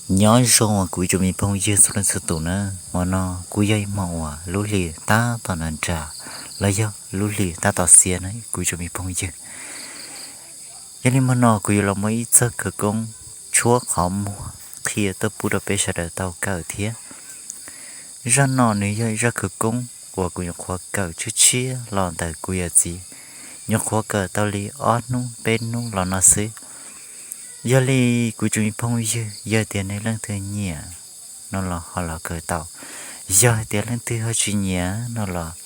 Nyob zoo kuv ib tsoom me phooj ywg txhua leej txhua tus na, hmo no kuj yog ib hmo uas lub hli tab tom nrag nrag los yog lub hli tab tom xiab na kuv ib tsoom me phooj ywg. Yog li hmo no kuv yuav los muaj ib txoj khawv koob tshuab qhov muag qhia tuaj pub rau peb sawv daws tau kawm thiab. Zaj no nws yog ib zaj khawv koob uas kuv nyuam qhuav kawm tshiab tshiab los ntawm kuv yawm txiv, nyuam qhuav kawm tau li ob hnub peb hnub los no xwb. Yog li kuv ib tsoom me phooj ywg, yog tias nej leej twg nyiam no los ho los kawm tau, yog hais tias leej twg ho tsis nyiam no los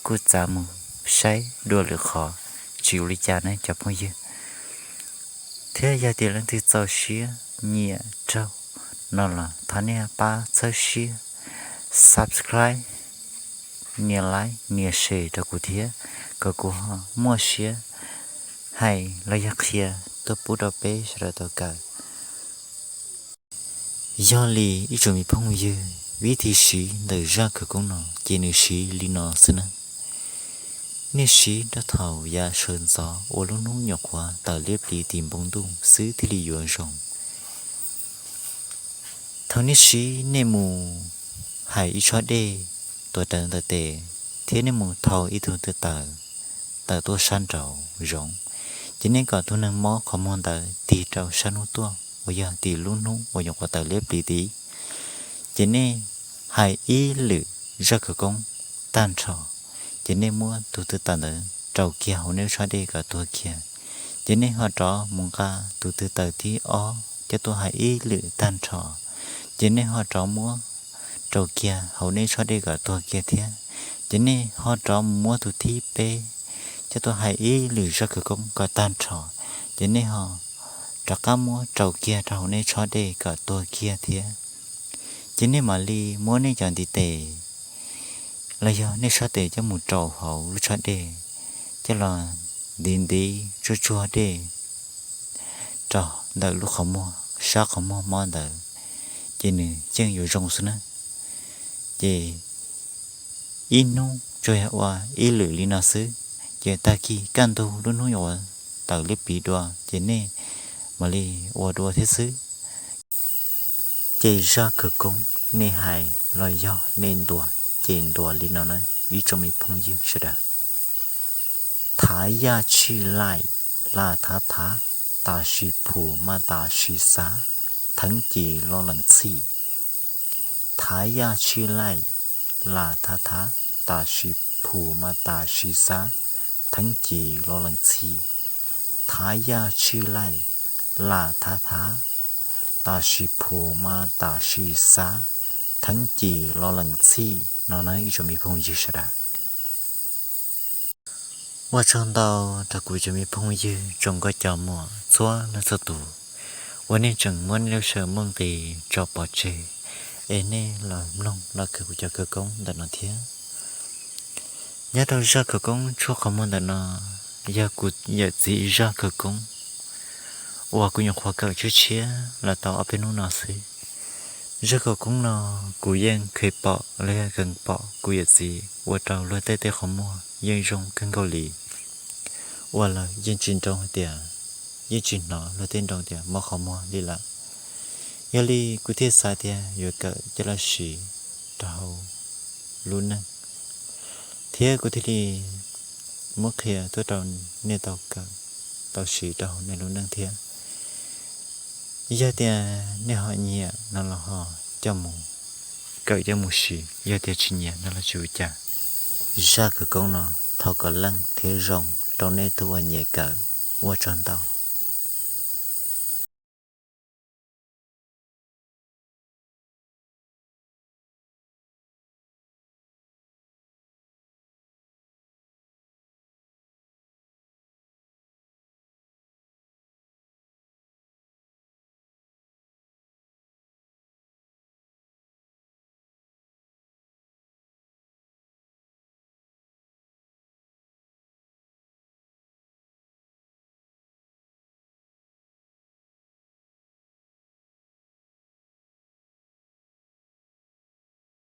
kuj txav mus saib dua lwm qhov, tsis ua li cas ne cov phooj ywg. Thiab yog tias leej twg txaus siab nyiam raug no los thov nej pab txhawb siab subscribe, nias like, nias share rau kuv thiab, kom kuv ho muaj siab hais los yog qhia tuaj pub rau peb sawv daws tau kawm. Yog li ib tsoom me phooj ywg, vib thib siv ntawm zaj khawv koob no ces nws siv li no xwb na. Nej siv nrog thaum yav sawv ntxov uas lub hnub nyuam qhuav tawm liab pliv tim npoo ntuj xwb thiaj li yuav zoo. Thaum nej siv nej mus hais ib tshob dej tuav rawv ntawm tes, thiab nej mus thau ib tug tw taws tawm tuaj sab nraud zoov, ces nej kom tus neeg mob qhov muag ntawd tig rau sab hnub tuaj uas yog tim lub hnub uas nyuam qhuav tawm liab pliv tid. Ces nej hais ib lwm zaj khawv koob tag nrho, ces nej muab tus tw taws ntawd rau kiag hauv nej lub tshob dej kom tuag kiag. Ces nej ho rov mus nqa tus tw taws thib ob coj tuaj hais ib lwm tag nrho, ces nej ho rov muab rau kiag hauv nej tshob dej kom tuag kiag thiab. Ces nej ho rov mus muab tus thib peb coj tuaj hais ib lwm zaj khawv koob kom tag nrho, ces nej ho rov qab muab rau kiag rau hauv nej tshob dej kom tuag kiag thiab. Ces nej mam li muab nej cov ntiv tes los yog nej sab tes coj mus rau hauv lub tshob dej, coj los ntiv ntiv tsuag tsuag dej rau ntawm lub qhov muag, sab qhov muag mob ntawd, ces nws yeej yuav zoo xwb na. Ces ib hnub tsuas yog ua ib lwm li no xwb, ces tag kis kaj ntug lub hnub yuav tawm liab pliv dua ces nej mam li ua dua thiab xwb. Ces zaj khawv koob nej hais los yog nej ntuas, ces ntuas li no na ib tsoom me phooj ywg sawv daws. Thav yaj tshij laim lam thav thav, tam sim phum mas tam sim xav, theev cim los leem txhij. Thav yaj tshij laim lam thav thav, tam sim phum mas tam sim xav, theev cim los leem txhij. Thav yaj tshij laim lam thav thav, tam sim phum mas tam sim xav, theev cim los leem txhij no na ib tsoom me phooj ywg sawv daws. Ua tsaug ntau rau kuv cov me phooj ywg tsoom nkauj cov muam txhua leej txhua tus uas nej tseem muab nej lub sij hawm muaj nqis tso pov tseg es nej los mloog los kawm kuv cov khawv koob ntawm no thiab. Nyob rau zaj khawv koob tshuab qhov muag ntawm no yog kuv yawm txiv zaj khawv koob uas kuv nyuam qhuav kawm tshiab tshiab los tau ob peb hnub no xwb. Zaj khawv koob no kuv yeej kheev pom los yog kheev pom kuv yawm txiv ua rau luag tej tej qhov muag yeej zoo kawg nkaus li, uas lawv yeej tsis nroo hais tias, yeej tsis hnov luag tej nroo tias mob qhov muag li lawm. Yog li kuv thiaj xav tias yuav kawm coj los siv rau hauv lub neej, thiab kuv thiaj li muab qhia tuaj rau nej tau kawm, tau siv rau hauv nej lub neej thiab. Yog tias nej ho nyiam no los ho coj mus kawm coj mus siv, yog tias tsis nyiam no los tsis ua cas. Zaj khawv koob no thov kom leej thiab zoo rau nej tus uas nyiam kawm. Ua tsaug ntau.